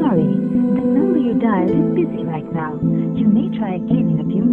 Sorry, the number you dialed is busy right now. You may try again in a few.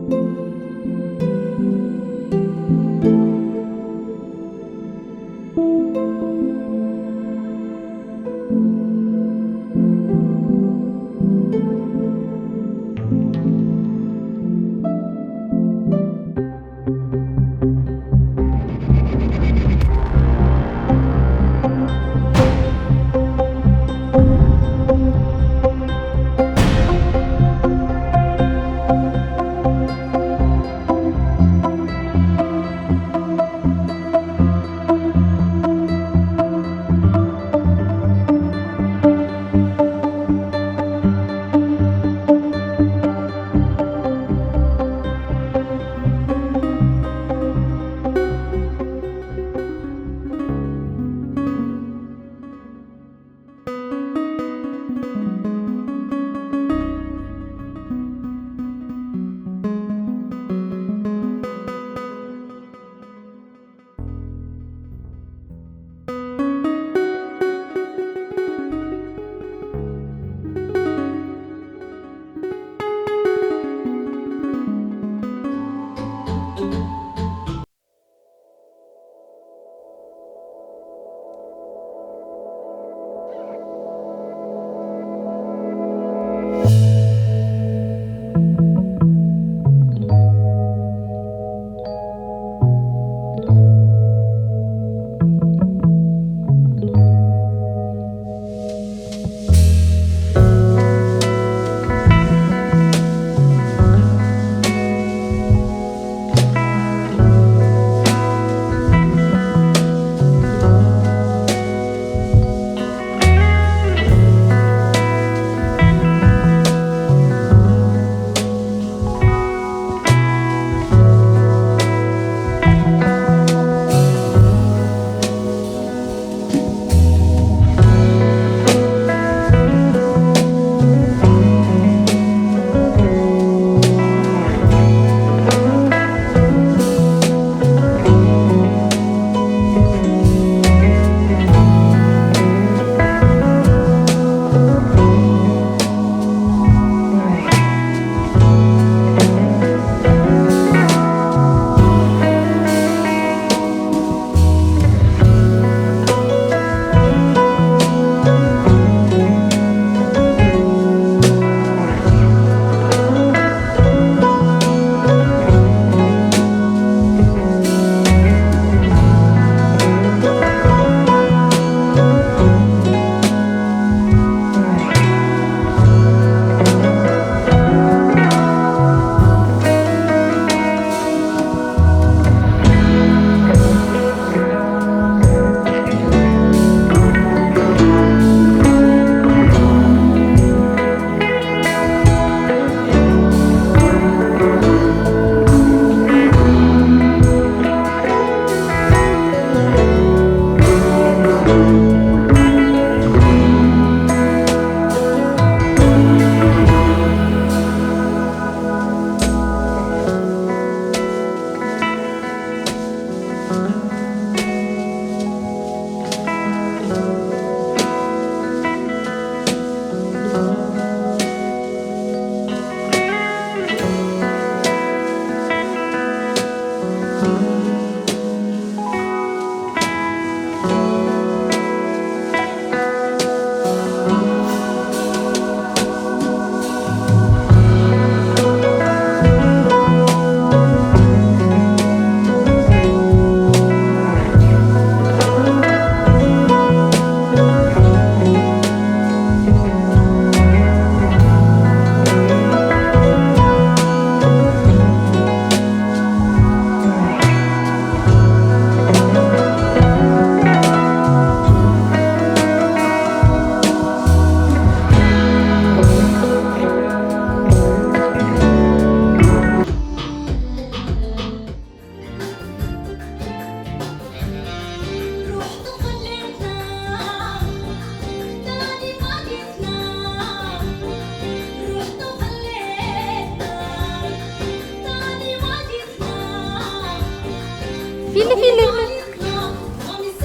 ፊሊ ፊሊ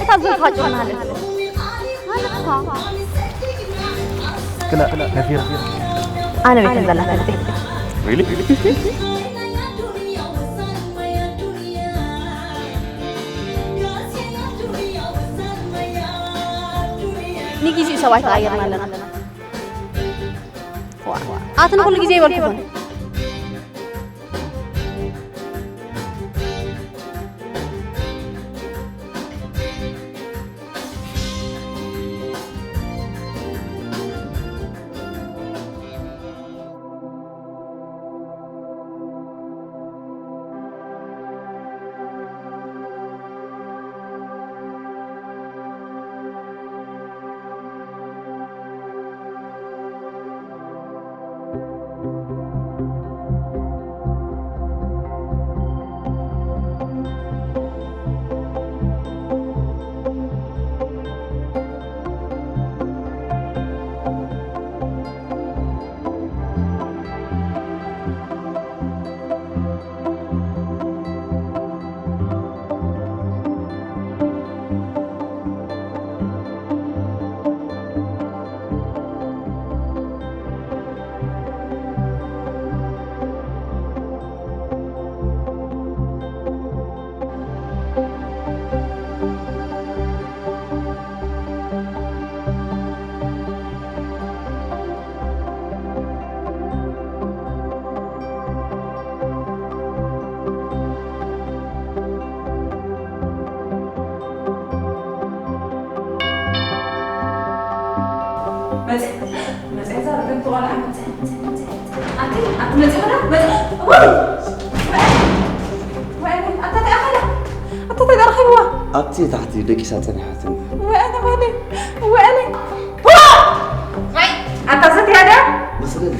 እታ ዙርፋ ጨናለት ማለትካ ክላ ነፊራ። ኣነ ቤት ዘላ ፈልጠ። Really? ንጊዜኡ ሰባት ተቐይርና ኣለና። ኣትን ኩሉ ግዜ ይበልኩኹም። ኣብቲ ታሕቲ ደቂሳ ጸኒሓትን። ኣታ ሰትያ ድያ? መስለኒ።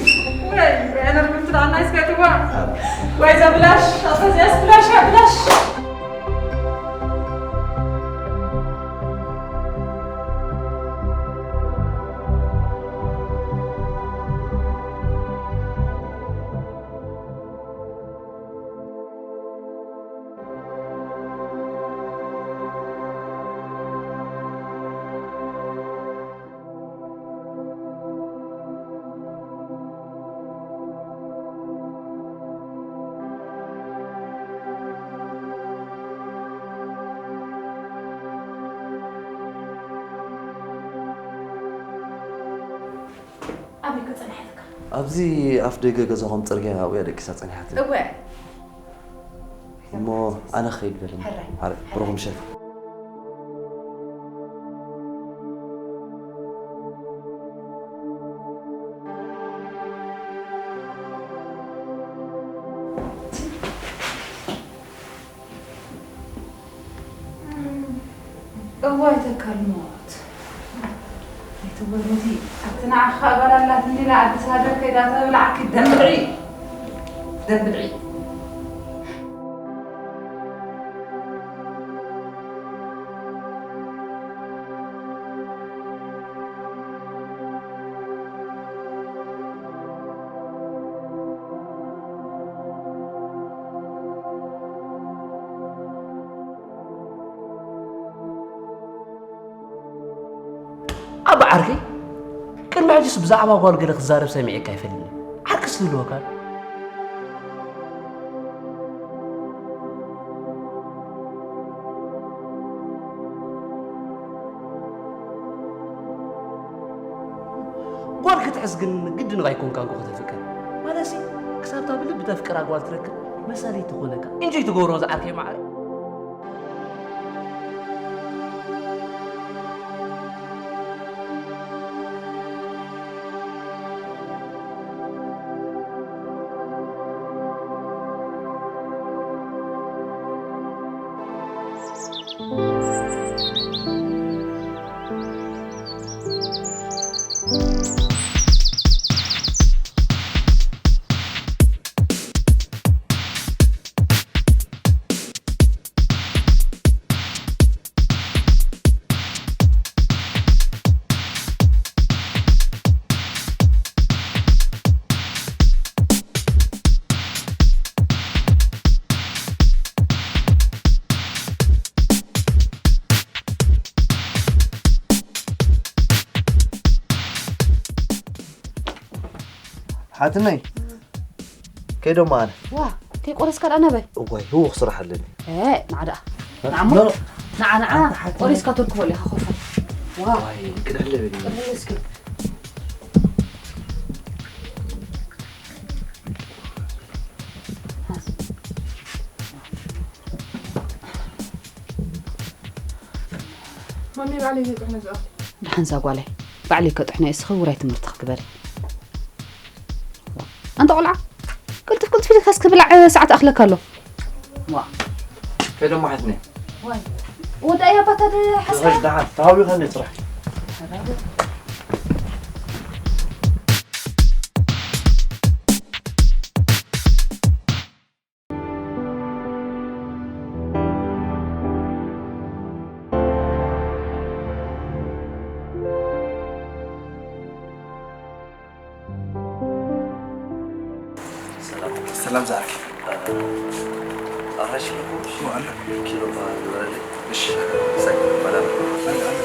ወይ ኣነ ርግምቲ ደኣ ናይ ስከትዋ። ወይ ዘብላሽ ኣታ እዚኣስ ብላሽ እያ ብላሽ። ኣበይ ከ ጸኒሓትካ? ኣብዚ ኣፍ ደገ ገዛኹም ጽርግያ ኣብኡ እያ ደቂሳ ጸኒሓትኒ። እወ። እሞ ኣነ ክኸይድ በለኒ። ሕራይ። ሕራይ። ብሩኽ ምሸት። እዋይ ተካል ሞት። ኣይትወርዲ። ኣብቲ ንዓኻ ኣባል ኣላትኒ ኢላ ኣዲስ ሃገር ከይዳ ተብልዓኪ ደም ብልዒ። ደም ብልዒ። ኣባ ዓርከይ፣ ቅድሚ ሕጂስ ብዛዕባ ጓል ገለ ክዛረብ ሰሚዐካ ኣይፈልጥን። ዓርክስ ዝህልወካ ዶ? ጓል ክትሕዝ ግን ግድን ኣይኮንካን እኮ ከተፍቅር። ማለትሲ ክሳብታ ብልቢ ተፍቅራ ጓል ትረክብ መሳለይ ትኾነካ። ኢንጆይ ትገብሮ ዝዓርከይ ማዓረይ። ሓትነይ፣ ከይዶም ኣነ። ዋ፣ ከይቆረስካ ደኣ ናበይ? እዋይ፣ ህውኽ ስራሕ ኣለኒ። እ፣ ንዓ ደኣ። እ? ንዓሞ? ኖ፣ ኖ። ንዓ፣ ንዓ፣ ኣንታ ሓትነይ። ቆሪስካ ተርክቦ ኣለኻ፣ ኮፋ። ዋ። ዋይ፣ ቅድሕ ልብል። ቅድሕ እስኪ። ማሚ፣ ባዕለይ እየ ጥሕነ ዝኣቱ። ደሓን እዛ ጓለይ፣ ባዕለይ ከጥሕኖ እየ፣ እስኺ ውራይ ትምህርትኺ ግበሪ። ኣንታ ቆልዓ፣ ቅልጥፍ ቅልጥፍ ኢልካ እስኪ ብላዕ፣ ሰዓት ኣኽለካ ኣሎ። ዋ። ከይዶም ሓትነይ። ዋይ። ወዳ እያ ባታ ድ ሓስባ። ዝኸሽ ደሓን፣ ተሃዊኸኒ ጽራሕ። ሰላም። ሰላም ዝኣኪ። ኣራሽ ኣለኩም? እሺ፣ ኣሎ። ኪሎ ባ ግበረለይ። እሺ። ሳይ ይባላል። ኣሎ፣ ኣሎ።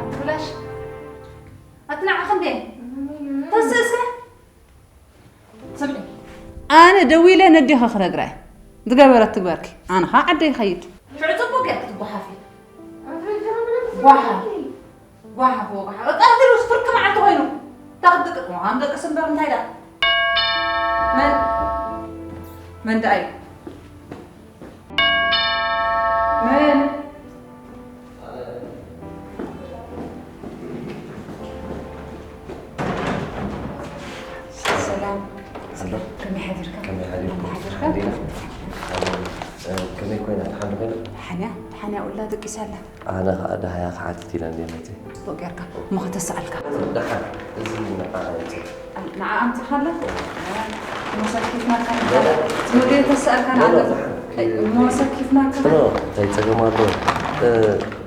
ኣቲ ብላሽ፣ ኣቲ ንዓኺ እንዴ? ተስእ እስከ። ስምዒ፣ ኣነ ደዊለ ነዴኻ ክነግራ እየ። ዝገበረት ትግበርኪ። ኣነ ኸዓ ዓደይ ይኸይድ። ሽዑ ጽቡቅ ጌርኪ ትጓሓፊ። ጓሓ። ጓሓ፣ ጓሓ። በቃ፣ እዚ ሩስ ፍርቂ መዓልቲ ኮይኑ። እንታይ ክትድቅስ? ምዃን ደቅስ እምበር እንታይ ደኣ? መን? መን ደኣ እዩ? መን? ሰላም። ኣሎ። ከመይ ሓዲርካ? ከመይ ሓዲርኩም? ከመይ ሓዲርካ? ሓዲርና። እ፣ ከመይ ኮይና? ደሓን ኮይና? ደሓን እያ፣ ደሓን እያ፣ ኡላ ደቂሳ ኣላ። ኣነ ኸዓ ደሃያ ክሓትት ኢለ እንድየ መፅየ። ጽቡቕ ጌርካ። እሞ ከተስኣልካ። ደሓን። እዚ ንዓ ኣምፅእ። ንዓ ኣምፅኻ ኣላ? እሞ ሰኪፍናካ ንካ። ኖ፣ ኖ። እቲ መግቢ ተስኣልካ ንዓ ኖ፣ ኖ፣ ገዛ። ደሓን። ኣይ፣ እሞ ሰኪፍናካ። ኖ፣ እንታይ ጸገም ኣሎ? እ፣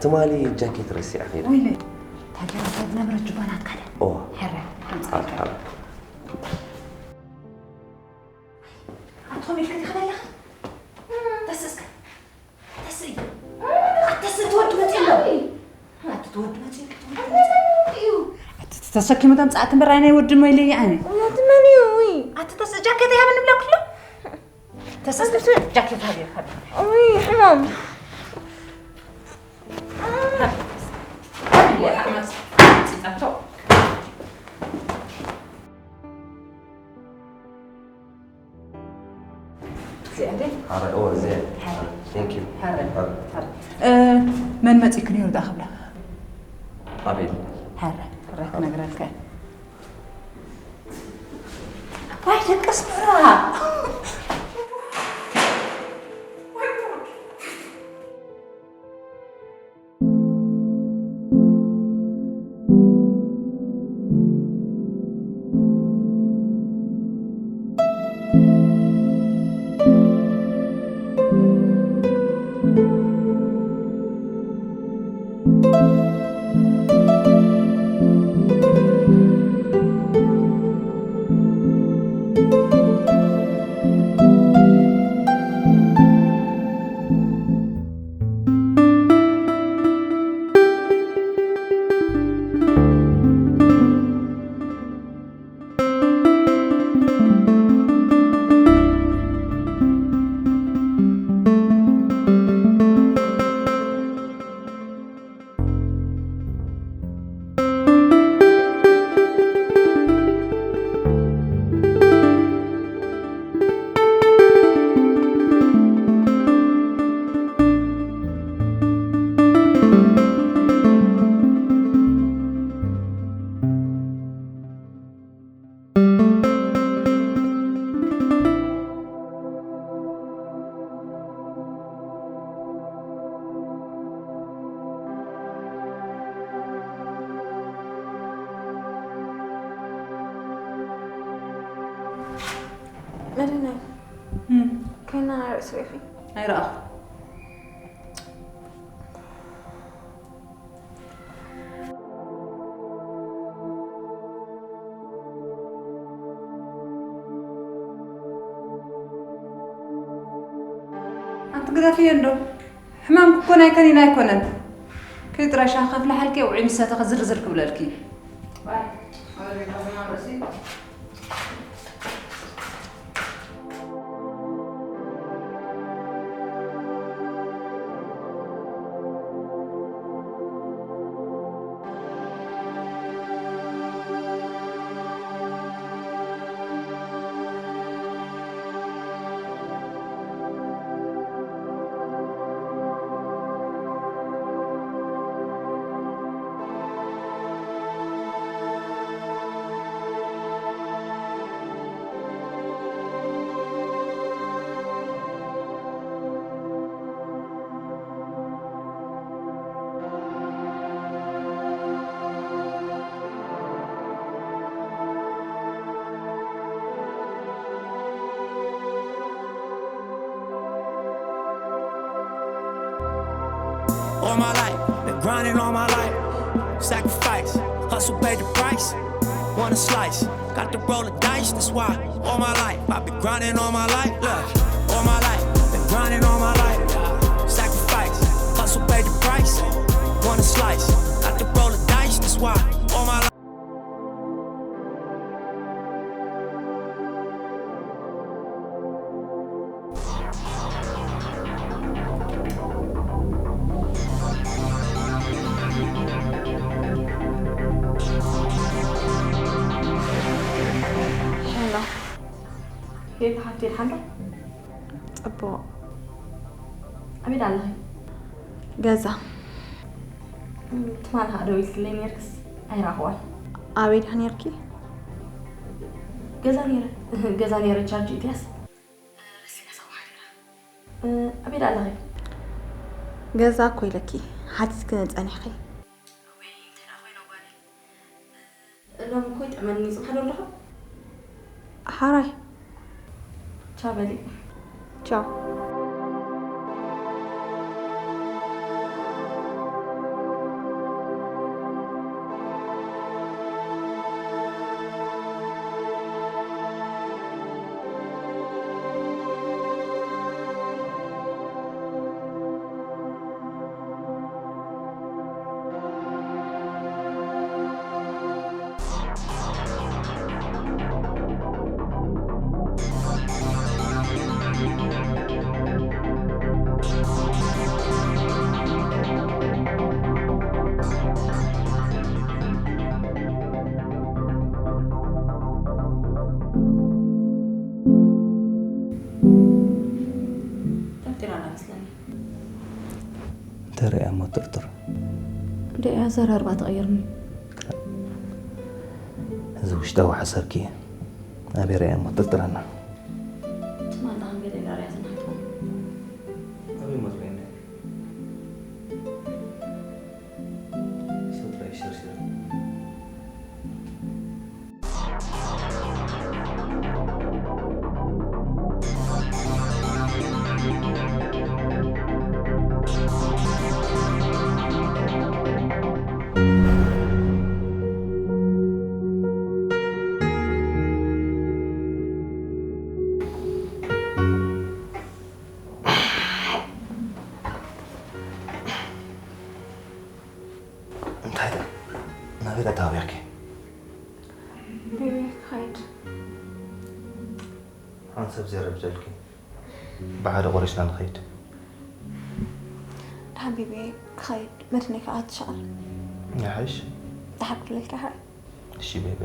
ትማሊ ጃኬት ረሲዐ ከይደ። ወይለይ። ታዲያ እንታይ ዝነበረ ጅባናትካ ድያ? ኦ። ሕረ፣ ኣምፅእ። ሓር፣ ሓር። ኣትኾም ኢልካ ዲኻ ዘለኻ? ተስእ እስከ። ተስእ እዩ። ኣቲ ተስእ፣ እቲ ወዲ መፂኡ ኣሎ። ኣቲ እቲ ወዲ መፂኡ ኣሎ፣ እቲ ወዲ መፂኡ ኣሎ። ኣቲ ተሰኪሙ ተምፅኣክ እምበር፣ ኣይ ናይ ወዲ ሞ ኢለ እየ ኣነ። ወዲ መን እዩ? ውይ። ኣቲ ተስእ፣ ጃኬት ሃበኒ ብለክ ኣሎ። ተስእ እስከ፣ ጃኬት ሃብ፣ ሃብ። ውይ፣ ሕማም። ሃብ። ሃብ፣ ሃብ። እዚኣ እንዴ? ኣረ፣ ኦ፣ እዚኣ። ሓረ። Thank you። ሓረ። ሓረ። ሓረ። እ፣ መን መጺእክ ነይሩ ደኣ ክብላ? ኣቤል። ሓረ። ሓረ ክነግረልካ። ዋይ፣ ደቅስ ብራ። መድህናይ፣ እም። ከይና ርእሲ ርኢኺ? ኣይረኣኹ። ኣንቲ ግደፍዮ እንዶ። ሕማም እኮ ናይ ከኒን ኣይኮነን። ከይ ጥራይ ሻሂ ከፍልሓልኪ፣ ውዒ ምሰተኺ ዝርዝር ክብለልኪ። All my life, been grinding all my life. Sacrifice, hustle paid the price. Want a slice, got to roll the dice, that's why. All my life, I've been grinding all my life. Look, all my life, been grinding all my life. Sacrifice, hustle paid the price. Want a slice, got to roll the dice, that's why. All my life. ሄሎ። ሄሎ ሓፍተይ፣ ደሓን ዶ? ጽቡቕ። ኣበይ ኣለኺ? ገዛ። እም፣ ትማሊ ኸኣ ደዊልክለይ ነይርክስ ኣይረኣኽዋን። ኣበይ ዲኻ ነይርኪ? ገዛ ነይረ። ገዛ ነይረ፣ ቻርጅ ኢትያስ ረሲዐ ሰው ሓዲራ። እ፣ ኣበይ ደኣ ኣለኺ? ገዛ እኮ ኢለኪ፣ ሓቲትክኒ ጸኒሕኺ። ወይ፣ እንታይ ደኣ ኮይና ጓለይ? እ፣ ሎሚ እኮ ይጥዕመኒ፣ ጽባሕ ዶ ኣለኹ? ሓራይ። ቻው በሊ። ቻው። ጠርጢራና መስለኒ። እንተ ርእያ እሞ ጥርጥር። ደኣ ኣዘራርባ ተቐይርኒ። እዚ ውሽጣዊ ሓሳብኪ ኣበይ ርእያ እሞ ጥርጥር ኣላ። ትማል ደኣ ገለ ኢላ ርእያ ዝናሃትኩም። ኣበይ እሞ ትርእየኒ? ሰብ ጥራይ ሸርሺሩ። እንታይ ደኣ? ናበይ ደኣ ተሃዊኽኪ? ቤቢ፣ ክኸይድ። ሓንሳብ ዘረብደልኪ። ብሓደ ቆሪስና ንኸይድ። ደሓን ቤቢ፣ ክኸይድ። መድነይ ከኣ ትሸዓል። ይሓይሽ። ደሓን ክብለልካ ይሓይ። እሺ ቤቢ።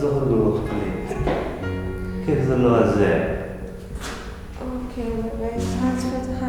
ዝኽሉ ክፍሊ ኬፍ ዘለዋ እዚኣ እያ። ኦኬ፣ በይ፣ ዝፈትኻ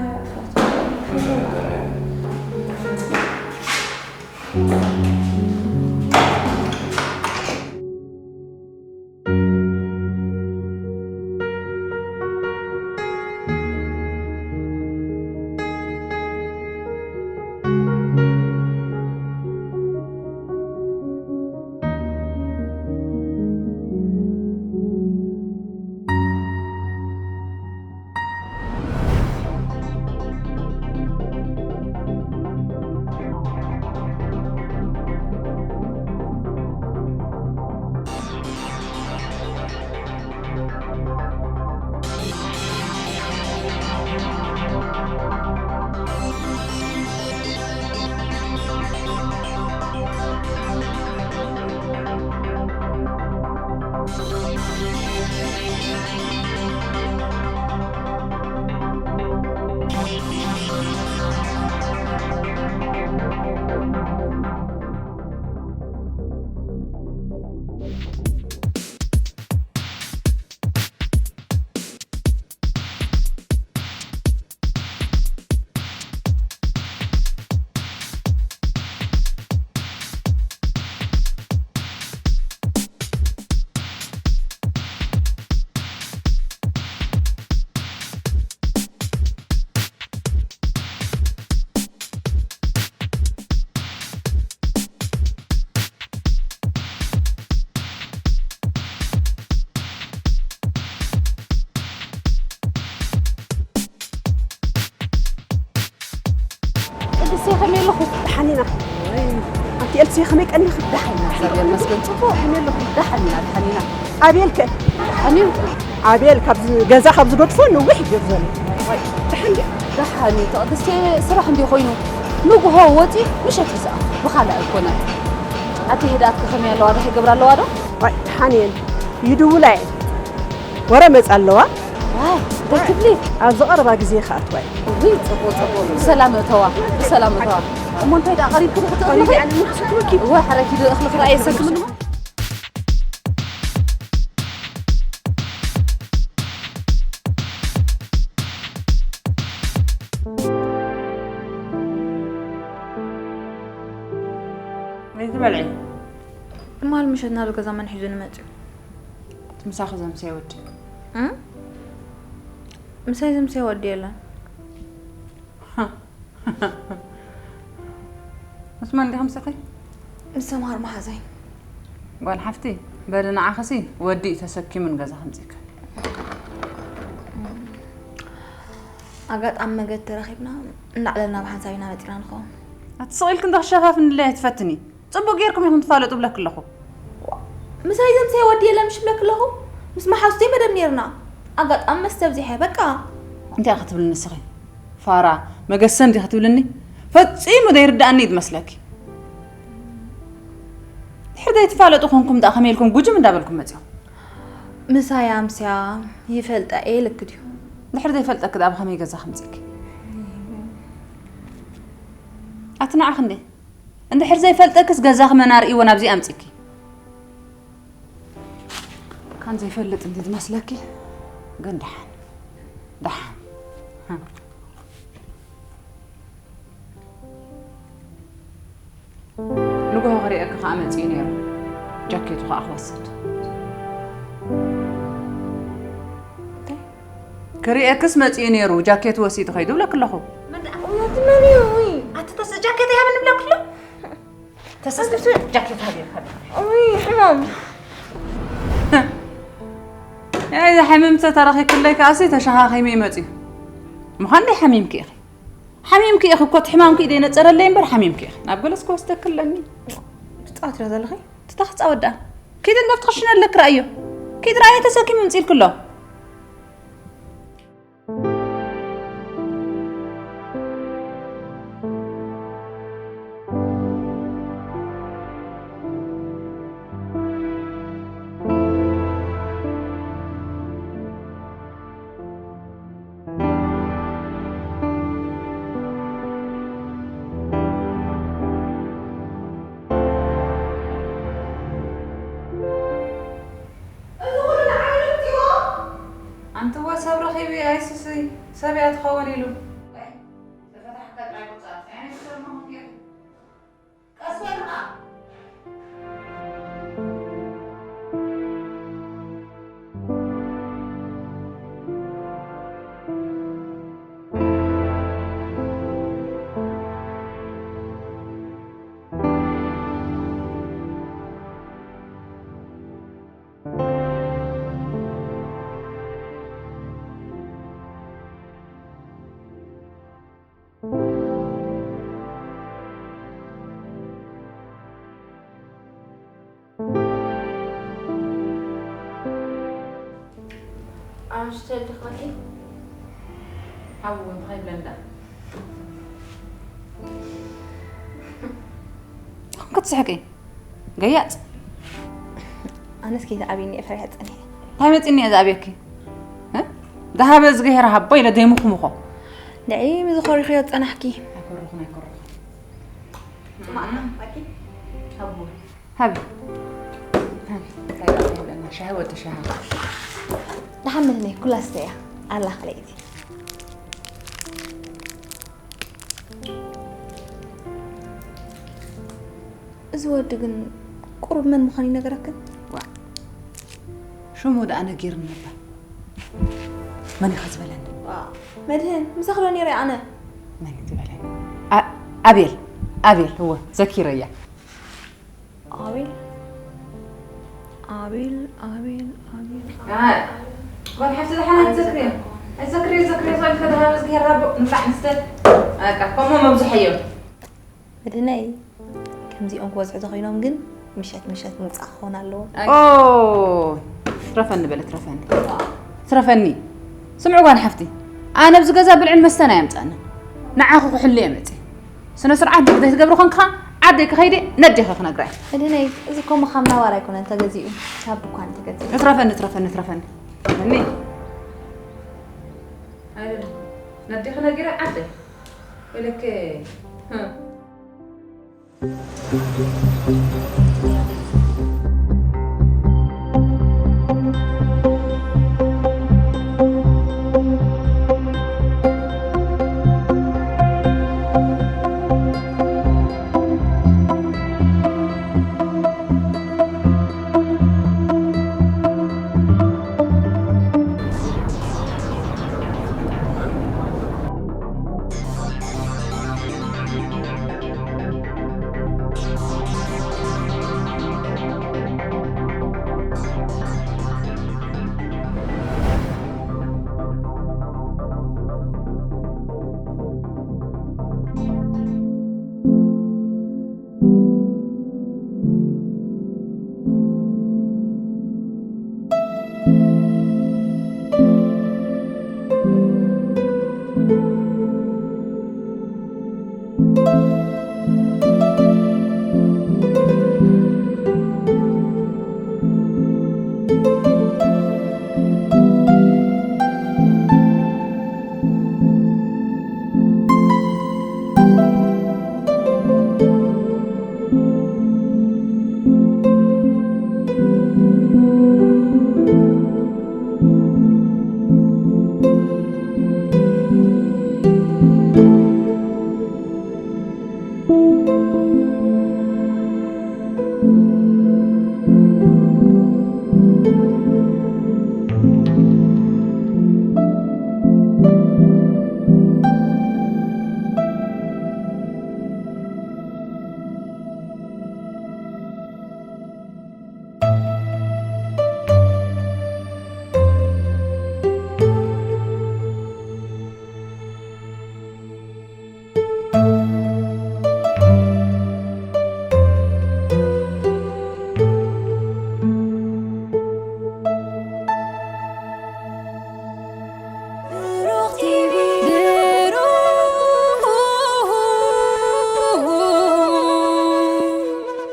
ቅድስቲ ከመይ ኣለኹ? ደሓን ኢና። ኣንቲ ኤልሲ ከመይ ቀኒኺ? ደሓን ኢና፣ እግዚኣብሔር ይመስገን። ጽቡቕ ከመይ ኣለኹ? ደሓን ኢና፣ ደሓን ኢና። ኣቤል ከ? ደሓን እዩ። ኣቤል ካብዚ ገዛ ካብ ዝገድፎ ነዊሕ እዩ ዘሎ። ደሓን ድዩ? ደሓን እዩ። ቅድስቲ ስራሕ እንዲ ኮይኑ ንግሆ ወፂ ምሸት ይስኣ ብኻልእ ኣይኮነን። ኣቲ ህድኣት ከመይ ኣለዋ? ደሕ ይገብራ ኣለዋ ዶ? ዋይ ደሓን እየን ይድውላ እየን። ወረ መጻ ኣለዋ። ዋይ እንታይ ትብሊ? ኣብ ዝቐረባ ግዜ ክኣትዋ እየ። ውይ ጽቡቕ ጽቡቕ ብሰላም እተዋ ብሰላም እተዋ። እሞ እንታይ ደኣ ቀሪብኪ ክትእኽሊ? እወ ሓረኪ ዶ እኽሊ ክረኣየ ሰክምኒ። ዘይትበልዒ ትማል ምሸት ናብ ገዛ መን ሒዙ ንመፅኡ? እቲ ምሳኺ ዘምሰየ ወዲ። እም? ምሳይ ዘምሰየ ወዲ የለን። ምስ መን ዲኺ ምሳኺ? ምስ ሰምሃር መሓዘይ። ጓል ሓፍቲ በሊ ንዓኽሲ ወዲ እዩ ተሰኪሙ ንገዛ ከምፅእካ። ኣጋጣሚ መገዲ ተረኺብና እናዕለልና ብሓንሳብ ኢና መፂና ንኸውን። ኣቲ ስቕ ኢልኪ እንዶ ክሸፋፍንለይ ኣይትፈትኒ። ጽቡቕ ጌርኩም ኢኹም ትፋለጡ ብለኪ ኣለኹ። ምሳይ ዘምሰየ ወዲ የለን ምሽ ብለኪ ኣለኹ። ምስ መሓዙተይ መደብ ኔርና። ኣጋጣሚ መስተ ኣብዚሐ በቃ። እንታይ ኢኺ ትብልኒ ንስኺ? ፋራ መገሰ እንዲኺ ትብልኒ? ፈጺሙ ዘይርድኣኒ እዩ ዝመስለኪ። ድሕሪ ዘይትፋለጡ ኮንኩም ደኣ ከመይ ኢልኩም ጉጅም እንዳበልኩም መጺኹም? ምሳይ ኣምስያ ይፈልጣ እየ ኢለኪ ድዩ? ድሕሪ ዘይፈልጠኪ ደኣ ብኸመይ ገዛ ከምጺእኪ? ኣቲ ንዓኺ እንዴ? እንድሕር ዘይፈልጠክስ ገዛኺ መን ኣርእይዎ ናብዚ ኣምጺኪ? ካን ዘይፈልጥ እንዲ ዝመስለኪ ግን ደሓን ደሓን። ንግሆ ክርእየኪ ከኣ መጺኡ ነይሩ። ጃኬቱ ከኣ ክወስድ። ክርእየክስ መጺኡ ነይሩ። ጃኬቱ ወሲዱ ከይዱ ብለኪ ኣለኹ። መን ደኣ ቆያቲ መን እዩ? ውይ፣ ኣቲ ተስእ ጃኬት ይሃበኒ ብለኪ ኣሎ። ተስእ ጃኬት ሃብየ ሃብየ። ውይ፣ ሕማም። ኣይ፣ እዛ ሕምምቲ ተረኺብክለይ ከኣሲ ተሸኻኺሙ እዩ መጺኡ። ምዃን ደይ ሓሚምኪ ኢኺ። ሓሚምኪ ኢኺ እኮ፣ እቲ ሕማምኪ እዩ ደይነጸረለይ እምበር ሓሚምኪ ኢኺ። ናብ ገለስ ክወስደኪ ኣለኒ። ትጻወት ዶ ዘለኺ? ትታኽጻወት ደኣ። ኪዲ እንዶ ብትኽሽነ ኣለኪ ረኣዮ። ኪዲ ረኣዮ ተሰኪሙ ምጺልኪ ኣሎ። ሰብ እያ ትኸውን ኢሉ። ኣይ፣ ተፈታሕካ ጥራይ ቁጻር። ኣይ፣ ሰብ መሆን ጌሩ። ቀስ በል ኸኣ። ኣምሽተል ድኽመኪ? ሓው እንታይ ይብለንዳ? ክትስሕቂ? ገያጽ። ኣነስ ከይትኣብይኒ እየ ፈሪሐ ጸኒሐ። እንታይ መጺኒ እየ ዝኣብየኪ? እ? ዝሃበ እዝግሄር ሃቦ ኢለ ዘይምኹምኾ። ንዒ ምዝኾሪኽዮ ጸናሕኪ። ኣይኮርኹን፣ ኣይኮርኹን። ጽማቕ፣ ኣኪ? ሃቡ። ሃቢ። ሃቢ። እንታይ ደኣ ይብለና? ሻሂ ወዲ ሻሂ። ደሓን መትነይ፣ ኩላ ስተያ። ኣላ ክለይቲ። እዚ ወዲ ግን ቁሩብ መን ምዃኑ ይነገረክን? ዋ፣ ሽሙ ደኣ ነጊርኒ ነበር። መን ኢኻ ዝበለኒ? ዋ፣ መድህን፣ ምሳኽ ዶ ነይረ ኣነ? መን እዩ ዝበለኒ? ኣ-፣ ኣቤል፣ ኣቤል፣ እወ፣ ዘኪረያ። ኣቤል፣ ኣቤል፣ ኣቤል፣ ኣቤል። ኣይ፣ ጓል ሓፍቲ ደሓን ኣይትዘክርዮ። ኣይትዘክርዮ፣ ዘክርዮ፣ ጓል ከደሃብ እዝግሄር ሃቦ፣ ንብላዕ ንስተ። በቃ፣ ከምኡ መብዝሐዮ። መድህነይ፣ ከምዚኦም ክበዝሑ ተኾይኖም ግን ምሸት ምሸት ምውጻእ ክኸውን ኣለዎ። ኦ፣ ትረፈኒ በለ፣ ትረፈኒ። ትረፈኒ። ስምዒ ጓል ሓፍቲ፣ ኣነ ኣብዚ ገዛ ብልዕን መስተን ኣየምጽኣንን። ንዓኹ ክሕሉ እየ መጺእ። ስነ ስርዓት ዘይትገብሪ ኮንካ ዓደይ ክኸይደ ነዴኺ ክነግራ እየ። መድህነይ፣ እዚ እኮ ምኻም ናባር ኣይኮነን ተገዚኡ፣ ካብ ድኳን ተገዚኡ። ትረፈኒ፣ ትረፈኒ፣ ትረፈኒ። እኒ፣ ኣይደለም። ነዴኺ ነጊረ ዓደይ። ወይለከ፣ ህ።